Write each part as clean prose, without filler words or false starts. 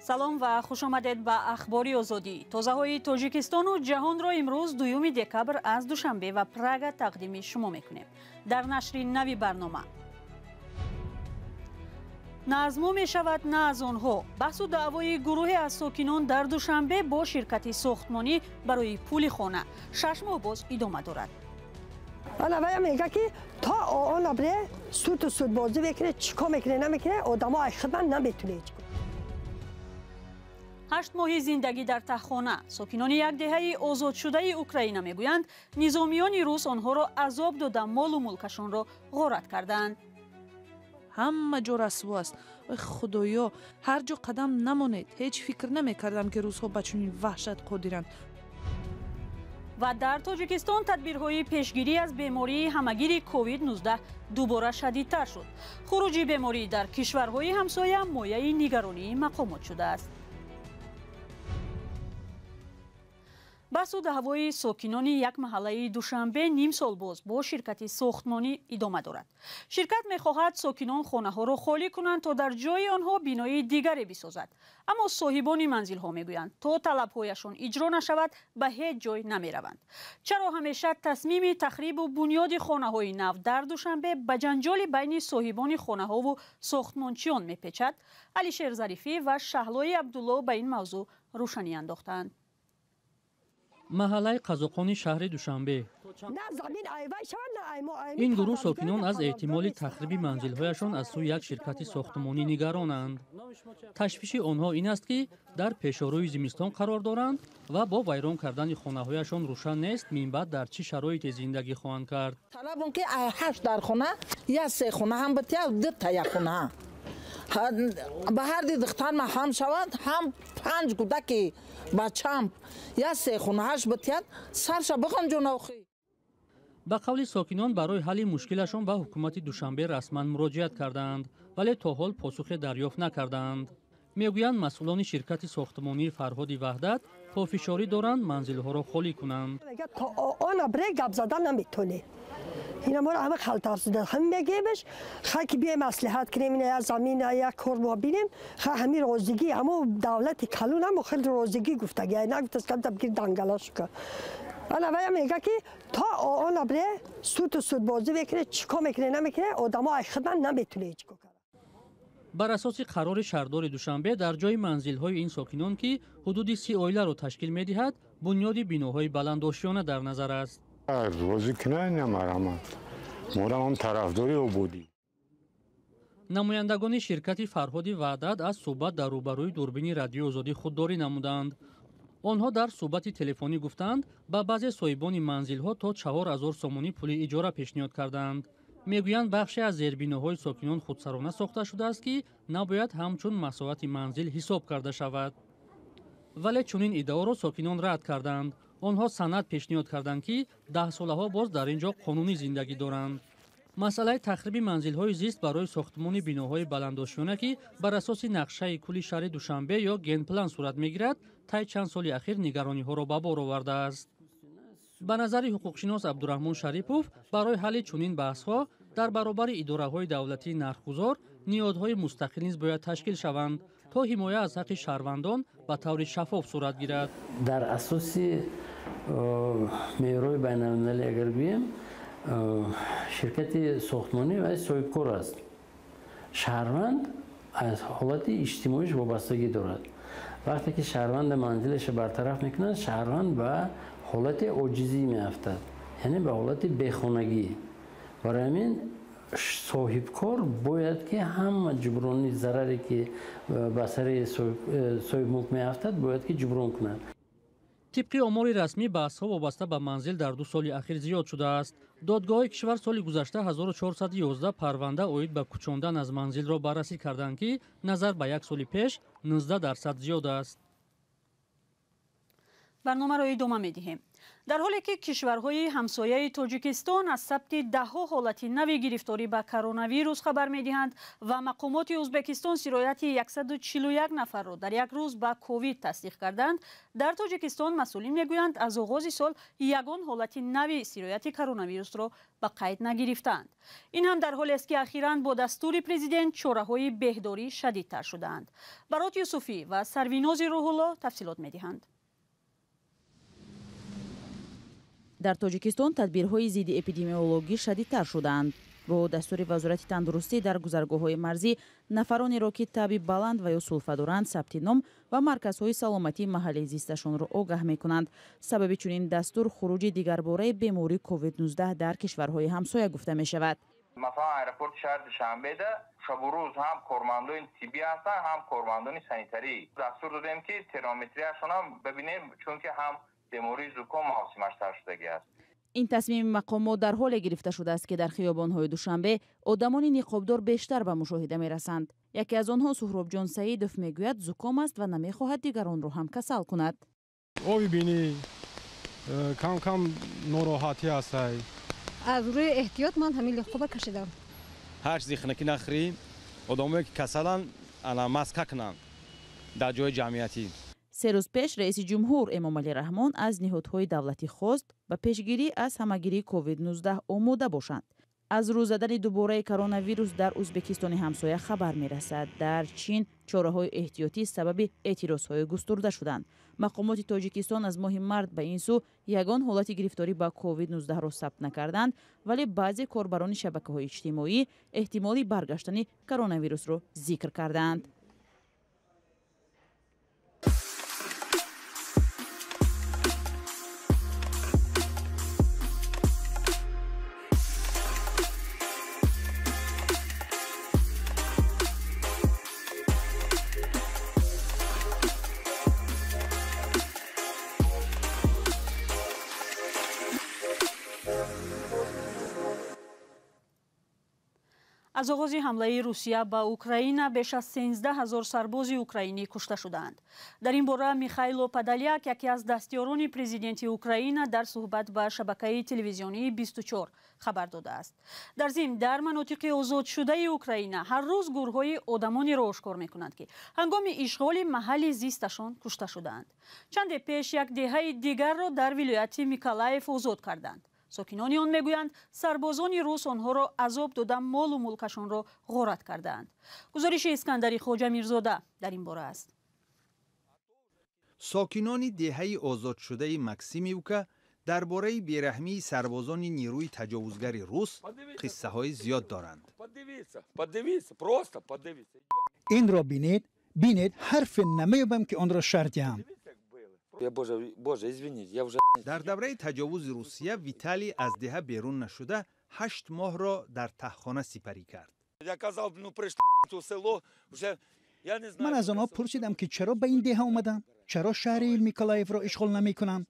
Салом ва хуш омадед ба Ахбори Озодӣ. Тозаҳои Тоҷикистону ҷаҳонро имрӯз 2 декабр аз Душанбе ва Прага тақдими шумо мекунем. Дар нашри нави барнома на аз мо мешавад, на аз онҳо. Баҳсу даъвои гурӯҳе аз сокинон дар Душанбе бо ширкати сохтмонӣ барои пули хона 6 моҳ боз идома дорад. Ана вая мега ки то он абре суту судбозӣ мекунед, чӣ кор мекунед, намекунед, одамо ай хидмат наметунед. 8 моҳи зиндагӣ дар таҳхона. Сокинони як деҳаи озодшудаи Украина мегӯянд, низомиёни рус онҳоро азоб дода, молу мулкашонро ғорат кардаанд. Ҳама ҷо расво аст. Ой худоё, ҳар ҷо қадам намонед. Ҳеҷ фикр намекардам, ки рӯзҳо ба чунин ваҳшат қодиранд. Ва дар Тоҷикистон тадбирҳои пешгирӣ аз бемории ҳамагири COVID-19 дубора шадидтар шуд. Хуруҷи беморӣ дар кишварҳои ҳамсоя мояи нигаронии мақомот шудааст. Баҳсу даъвои сокинони як маҳаллаи Душанбе ним сол боз бо ширкати сохтмонӣ идома дорад. Ширкат мехоҳад сокинон хонаҳоро холӣ кунанд, то дар ҷои онҳо бинои дигаре бисозад. Аммо соҳибони манзилҳо мегӯянд, то талабҳояшон иҷро нашавад, ба ҳеҷ ҷой намераванд. Чаро ҳамеша тасмими тахрибу бунёди хонаҳои нав дар Душанбе ба ҷанҷоли байни соҳибони хонаҳову сохтмончиён мепечад? Алишер Зарифӣ ва Шаҳлои Абдулло ба ин мавзӯъ рӯшанӣ андохтаанд. Маҳаллаи қазоқони шаҳри Душанбе. Ин гурӯҳ сокинон аз эҳтимоли тахриби манзилҳояшон аз сӯи як ширкати сохтмонӣ нигаронанд. Ташвиши онҳо ин аст, ки дар пешорӯи зимистон қарор доранд ва бо вайрон кардани хонаҳояшон рӯшан нест, минбаъд дар чӣ шароите зиндагӣ хоҳанд кард. Талабон ки 8 дар хона, я 3 хона ҳам битя, 2 та як хона. Ба ҳар ди духтарма ҳам шавад, ҳам 5 кӯдаки бачам я 3 хонааш битяд, сарша биғанҷонаохи. Ба қавли сокинон, барои ҳалли мушкилашон ба ҳукумати Душанбе расман муроҷиат кардаанд, вале то ҳол посухе дарёфт накардаанд. Мегӯянд, масъулони ширкати сохтмонии Фарҳоди Ваҳдат пофишорӣ доранд манзилҳоро холӣ кунанд. То он абре гап задан наметонед. Ина моро ҳама халтар зуда. Ҳами мегӯемш, хай ки биёем маслиҳат кунем, ина я замин, я кор мо бинем, хай ҳами розигӣ, ҳамо давлати калон ҳамо хеле розигӣ гуфтагӣ, нагуфтаст кам табгир дангала шука. Ана вая мега ки то он абре суту судбозӣ мекунед, чӣ кор мекунед, намекунед, одамо ай хидмат наметунед ҳеҷ кор. Бар асоси қарори шаҳрдори Душанбе, дар ҷои манзилҳои ин сокинон, ки ҳудуди 30 оиларо ташкил медиҳад, бунёди биноҳои баландошёна дар назар аст. Розӣ кунанд, морам тарафдори ободӣ. Намояндагони ширкати Фарҳоди Ваҳдат аз суҳбат дар рӯбарӯи дурбини Радиои Озодӣ худдорӣ намуданд. Онҳо дар суҳбати телефонӣ гуфтанд, ба баъзе соҳибони манзилҳо то 4000 сомонӣ пули иҷора пешниҳод карданд. Мегӯянд, бахше аз зербиноҳои сокинон худсарона сохта шудааст, ки набояд ҳамчун масоҳати манзил ҳисоб карда шавад. Вале чунин иддаоро сокинон рад карданд. Онҳо санад пешниҳод карданд, ки 10 солаҳо боз дар ин ҷо қонунӣ зиндагӣ доранд. Масъалаи тахриби манзилҳои зист барои сохтмони биноҳои баландошёна, ки бар асоси нақшаи кулли шаҳри Душанбе ё генплан сурат мегирад, тай чанд соли ахир нигарониҳоро ба бор овардааст. Ба назари ҳуқуқшинос Абдураҳмон Шарипов, барои ҳалли чунин баҳсҳо дар баробари идораҳои давлатии нархгузор ниҳодҳои мустақил низ бояд ташкил шаванд, то ҳимоя аз ҳаққи шаҳрвандон ба таври шаффоф сурат гирад. Дар асоси меъёрҳои байналмилалӣ агар гӯем, ширкати сохтмонӣ ва соҳибкор аст. Шаҳрванд аз ҳолати иҷтимоиш вобастагӣ дорад. Вақте ки шаҳрванд манзилашро бартараф мекунад, шаҳрванд ба ҳолати оҷизӣ меафтад, яъне ба ҳолати бехонагӣ. Барои ҳамин соҳибкор бояд ки ҳама ҷуброни зараре ки ба сари соҳибмулк меафтад, бояд ки ҷуброн кунад. Тибқи омори расмӣ, баҳсҳо вобаста ба манзил дар 2 соли ахир зиёд шудааст. Додгоҳҳои кишвар соли гузашта 1411 парванда оид ба кӯчондан аз манзилро баррасӣ карданд, ки назар ба як соли пеш 19% зиёд аст. Барномаро идома медиҳем. Дар ҳоле ки кишварҳои ҳамсояи Тоҷикистон аз сабти даҳҳо ҳолати нави гирифторӣ ба коронавирус хабар медиҳанд ва мақомоти Ӯзбекистон сирояти 141 нафарро дар як рӯз ба ковид тасдиқ карданд, дар Тоҷикистон масъулин мегӯянд, аз оғози сол ягон ҳолати нави сирояти коронавирусро ба қайд нагирифтаанд. Ин ҳам дар ҳолест, ки ахиран бо дастури президент чораҳои беҳдорӣ шадидтар шудаанд. Барот Юсуфӣ ва Сарвинози Рӯҳулло тафсилот медиҳанд. Дар Тоҷикистон тадбирҳои зидди эпидемиологӣ шадидтар шудаанд. Бо дастури Вазорати тандурустӣ дар гузаргоҳҳои марзӣ нафаронеро, ки таби баланд ва ё сулфа доранд, сабти ном ва марказҳои саломатии маҳаллии зисташонро огаҳ мекунанд. Сабаби чунин дастур хуруҷи дигарбораи бемории COVID-19 дар кишварҳои ҳамсоя гуфта мешавад. Масалан, аэропорти шаҳри Душанбеда шабу рӯз ҳам кормандони тиббӣ ҳастанд, ҳам кормандони санитарӣ. Дастур додем, ки термометрияшонам бибинем, чунки ҳам бемории зуком мавсимаш сар шудагӣ аст. Ин тасмими мақомот дар ҳоле гирифта шудааст, ки дар хиёбонҳои Душанбе одамони ниқобдор бештар ба мушоҳида мерасанд. Яке аз онҳо, Суҳробҷон Саидов, мегӯяд, зуком аст ва намехоҳад дигаронро ҳам касал кунад. Оби бинӣ, кам кам нороҳатӣ ҳастай. Аз рӯи эҳтиёт ман ҳамин ниқоба кашидам. Ҳар чизи хинаки нахӯрӣ, одамое ки касаланд, ана маска кунанд дар ҷои ҷамъиятӣ. 3 рӯз пеш раиси ҷумҳур Эмомалӣ Раҳмон аз ниҳодҳои давлатӣ хост, ба пешгирӣ аз ҳамагирии COVID-19 омода бошанд. Аз рӯз задани дубораи коронавирус дар Ӯзбекистони ҳамсоя хабар мерасад. Дар Чин чораҳои эҳтиётӣ сабаби эътирозҳои густурда шуданд. Мақомоти Тоҷикистон аз моҳи март ба ин сӯ ягон ҳолати гирифторӣ ба COVID-19-ро сабт накарданд, вале баъзе корбарони шабакаҳои иҷтимоӣ эҳтимоли баргаштани коронавирусро зикр кардаанд. Аз оғози ҳамлаи Русия ба Украина беш аз 13 ҳазор сарбози украинӣ кушта шудаанд. Дар ин бора Михайло Подоляк, яке аз дастёрони президенти Украина, дар суҳбат ба шабакаи телевизионии 24 хабар додааст. Дар зимн, дар манотиқи озодшудаи Украина ҳар рӯз гурӯҳҳои одамонеро ошкор мекунанд, ки ҳангоми ишғоли маҳалли зисташон кушта шудаанд. Чанде пеш як деҳаи дигарро дар вилояти Миколаев озод карданд. Сокинони он мегӯянд, сарбозони рус онҳоро азоб дода, молу мулкашонро ғорат кардаанд. Гузориши Искандари Хоҷа Мирзода дар ин бора аст. Сокинони деҳаи озодшудаи Максимивка дар бораи бераҳмии сарбозони нерӯи таҷовузгари рус қиссаҳои зиёд доранд. Инро бинед, бинед, ҳарфе намеёбам, ки онро шарҳ диҳам. Дар давраи таҷовузи Русия Виталий аз деҳа берун нашуда 8 моҳро дар таҳхона сипарӣ кард. Ман аз онҳо пурсидам, ки чаро ба ин деҳа омадам, чаро шаҳри Миколаевро ишғол намекунам.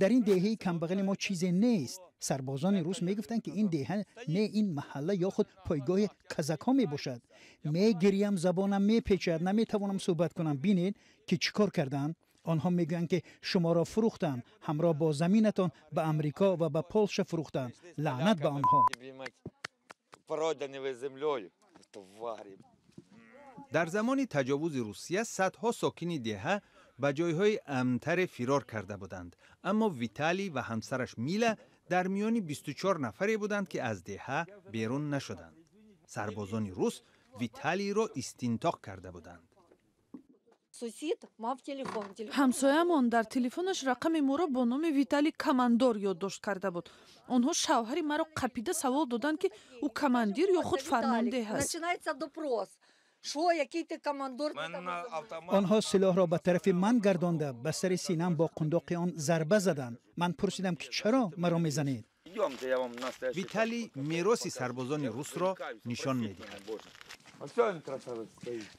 Дар ин деҳаи камбағали мо чизе нест. Сарбозони рус мегуфтанд, ки ин деҳа не, ин маҳалла ё худ пойгоҳи казакҳо мебошад. Мегирям, забонам мепечад, наметавонам суҳбат кунам. Бинед, ки чӣ кор карданд. Онҳо мегӯянд, ки шуморо фурӯхтанд, ҳамроҳ бо заминатон ба Амрико ва ба Полша фурӯхтанд. Лаънат ба онҳо. Дар замони таҷовузи Русия садҳо сокини деҳа ба ҷойҳои амнтаре фирор карда буданд, аммо Виталий ва ҳамсараш Мила дар миёни 24 нафаре буданд, ки аз деҳа берун нашуданд. Сарбозони рус Виталийро истинтоқ карда буданд. Ҳамсоямон дар телефонаш рақами моро бо номи Виталий Командор ёддошт карда буд. Онҳо шавҳари маро қапида савол доданд, ки ӯ командир ё худ фармондеҳ аст. Онҳо силоҳро ба тарафи ман гардонда, ба сари синам бо қундоқи он зарба заданд. Ман пурсидам, ки чаро маро мезанед. Виталий мероси сарбозони русро нишон медиҳад.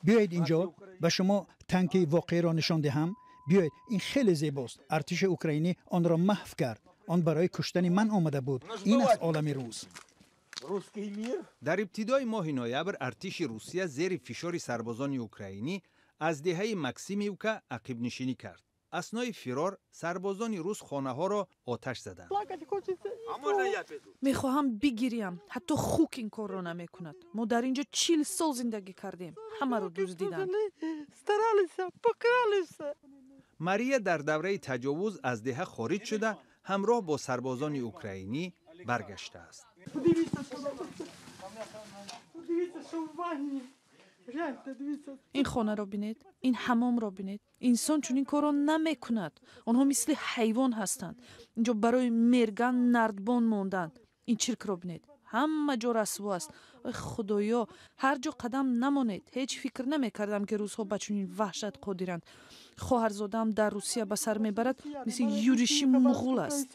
Биёед инҷо ба шумо танки воқеиро нишон диҳам. Биёед, ин хеле зебост. Артиши украинӣ онро маҳв кард. Он барои куштани ман омада буд. Ин аст олами рус. Дар ибтидои моҳи ноябр артиши Русия зери фишори сарбозони украинӣ аз деҳаи Максимивка ақибнишинӣ кард. Аснои фирор сарбозони рус хонаҳоро оташ заданд. Мехоҳам бигирям, ҳатто хук ин корро намекунад. Мо дар ин ҷо 40 сол зиндагӣ кардем, ҳамаро дуздиданд. Мария дар давраи таҷовуз аз деҳа хориҷ шуда, ҳамроҳ бо сарбозони украинӣ баргаштааст. Ин хонаро бинед, ин ҳамомро бинед. Инсон чунин корро намекунад. Онҳо мисли ҳайвон ҳастанд. Инҷо барои мерган нардбон монданд. Ин чиркро бинед, ҳама ҷо расво аст. Ой худоё, ҳар ҷо қадам намонед. Ҳеҷ фикр намекардам, ки рӯзҳо ба чунин ваҳшат қодиранд. Хоҳарзодаам дар Русия ба сар мебарад, мисли юриши муғул аст.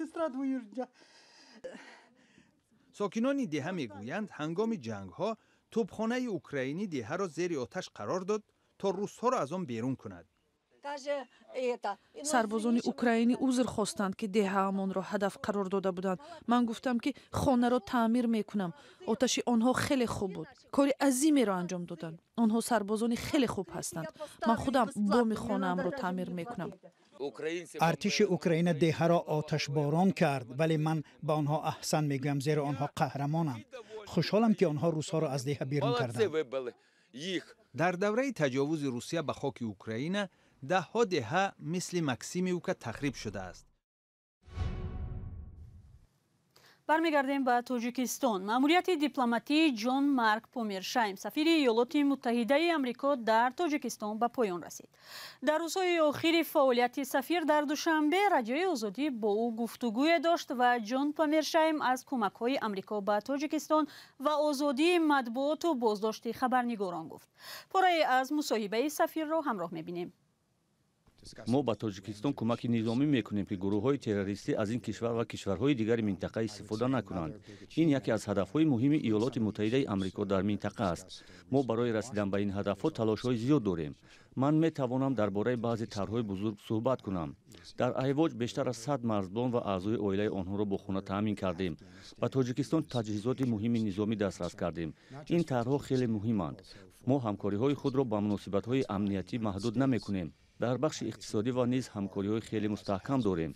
Сокинони деҳа мегӯянд, ҳангоми ҷангҳо тӯбхонаи украинӣ деҳаро зери оташ қарор дод, то русҳоро аз он берун кунад. Сарбозони украинӣ узр хостанд, ки деҳаамонро ҳадаф қарор дода буданд. Ман гуфтам, ки хонаро таъмир мекунам. Оташи онҳо хеле хуб буд, кори азимеро анҷом доданд. Онҳо сарбозони хеле хуб ҳастанд. Ман худам боми хонаамро таъмир мекунам. Артиши Украина деҳаро оташборон кард, вале ман ба онҳо аҳсан мегӯям, зеро онҳо қаҳрамонанд. Хушҳолам, ки онҳо русҳоро аз деҳа берун карданд. Дар давраи таҷовузи Русия ба хоки Украина даҳҳо деҳа мисли Максимивка тахриб шудааст. Бармегардем ба Тоҷикистон. Маъмурияти дипломатии Ҷон Марк Помершайм, сафири Иёлоти Муттаҳидаи Амрико дар Тоҷикистон, ба поён расид. Дар рӯзҳои охири фаъолияти сафир дар Душанбе Радиои Озодӣ бо ӯ гуфтугӯе дошт ва Ҷон Помершайм аз кӯмакҳои Амрико ба Тоҷикистон ва озодии матбуоту боздошти хабарнигорон гуфт. Порае аз мусоҳибаи сафирро ҳамроҳ мебинем. Мо ба Тоҷикистон кӯмаки низомӣ мекунем, ки гурӯҳҳои террористӣ аз ин кишвар ва кишварҳои дигари минтақа истифода накунанд. Ин яке аз ҳадафҳои муҳими Иёлоти Муттаҳидаи Амрико дар минтақа аст. Мо барои расидан ба ин ҳадафҳо талошҳои зиёд дорем. Ман метавонам дар бораи баъзе тарҳҳои бузург суҳбат кунам. Дар Айвоҷ бештар аз 100 марзбон ва аъзои оилаи онҳоро бо хона таъмин кардем. Ба Тоҷикистон таҷҳизоти муҳими низомӣ дастрас кардем. Ин тарҳҳо хеле муҳиманд. Мо ҳамкориҳои худро ба муносибатҳои амниятӣ маҳдуд намекунем. Дар бахши иқтисодӣ ва низ ҳамкориҳои хеле мустаҳкам дорем.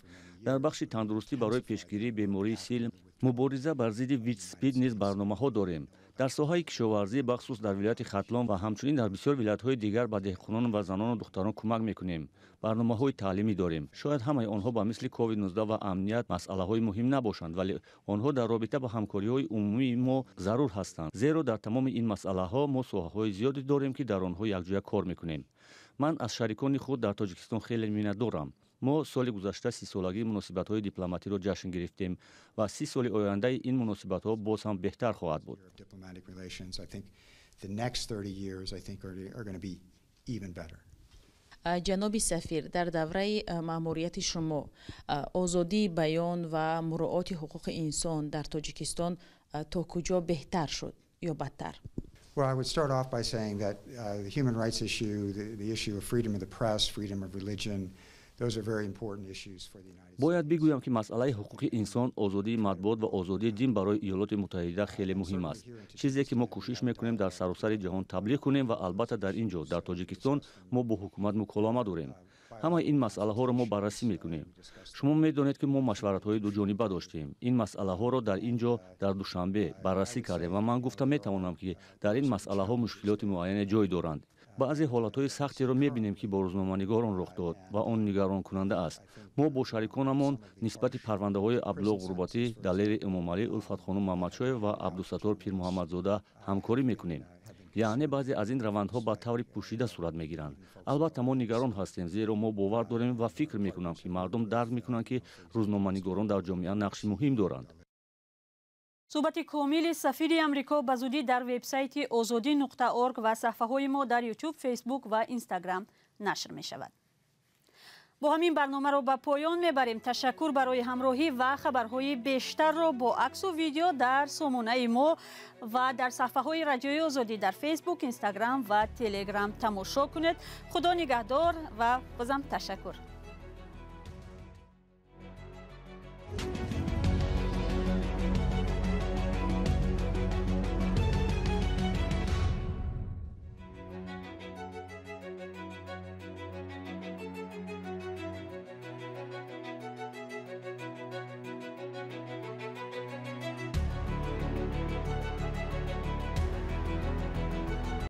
Дар бахши тандурустӣ барои пешгирии бемории сил, мубориза бар зидди ВИЧ-СПИД низ барномаҳо дорем. Дар соҳаи кишоварзӣ, бахусус дар вилояти Хатлон ва ҳамчунин дар бисёр вилоятҳои дигар ба деҳқонон ва занону духтарон кӯмак мекунем. Барномаҳои таълимӣ дорем. Шояд ҳамаи онҳо ба мисли COVID-19 ва амният масъалаҳои муҳим набошанд, вале онҳо дар робита ба ҳамкориҳои умумии мо зарур ҳастанд, зеро дар тамоми ин масъалаҳо мо соҳаҳои зиёде дорем, ки дар онҳо якҷоя кор мекунем. Ман аз шарикони худ дар Тоҷикистон хеле миннатдорам. Мо соли гузашта 30-солагии муносибатҳои дипломатиро ҷашн гирифтем ва 30 соли ояндаи ин муносибатҳо боз ҳам беҳтар хоҳад буд. Ҷаноби сафир, дар давраи маъмурияти шумо озодии баён ва муроати ҳуқуқи инсон дар Тоҷикистон то куҷо беҳтар шуд ё бадтар? Well, I would start off by saying that the human rights issue, the issue of freedom of the press, freedom of religion, those are very important issues for the United States. Бояд бигӯям, ки масъалаи ҳуқуқи инсон, озодии матбуот ва озодии дин барои Иёлоти Муттаҳида хеле муҳим аст. Чизе ки мо кӯшиш мекунем дар саросари ҷаҳон таблиғ кунем ва албатта дар ин ҷо, дар Тоҷикистон, мо бо ҳукумат муколама дорем. Ҳамаи ин масъалаҳоро мо баррасӣ мекунем. Шумо медонед, ки мо машваратҳои дуҷониба доштем. Ин масъалаҳоро дар ин ҷо, дар Душанбе, баррасӣ кардем ва ман гуфта метавонам, ки дар ин масъалаҳо мушкилоти муайяне ҷой доранд. Баъзе ҳолатҳои сахтеро мебинем, ки бо рӯзноманигорон рух дод ва он нигаронкунанда аст. Мо бо шариконамон нисбати парвандаҳои Абдулло Ғурбатӣ, Далери Эмомалӣ, Улфатхонум Маҳмадшоев ва Абдусаттор Пирмуҳаммадзода ҳамкорӣ мекунем. Яъне баъзе аз ин равандҳо ба таври пӯшида сурат мегиранд. Албатта мо нигарон ҳастем, зеро мо бовар дорем ва фикр мекунам, ки мардум дарк мекунанд, ки рӯзноманигорон дар ҷомеа нақши муҳим доранд. Суҳбати комили сафири Амрико ба зудӣ дар вебсайти озодӣ.орг ва саҳфаҳои мо дар Ютуб, Фейсбук ва Инстаграм нашр мешавад. Бо ҳамин барномаро ба поён мебарем. Ташаккур барои ҳамроҳӣ ва хабарҳои бештарро бо аксу видео дар сомонаи мо ва дар саҳфаҳои Радиои Озодӣ дар Фейсбук, Инстаграм ва Телеграм тамошо кунед. Худо нигаҳдор ва бозам ташаккур.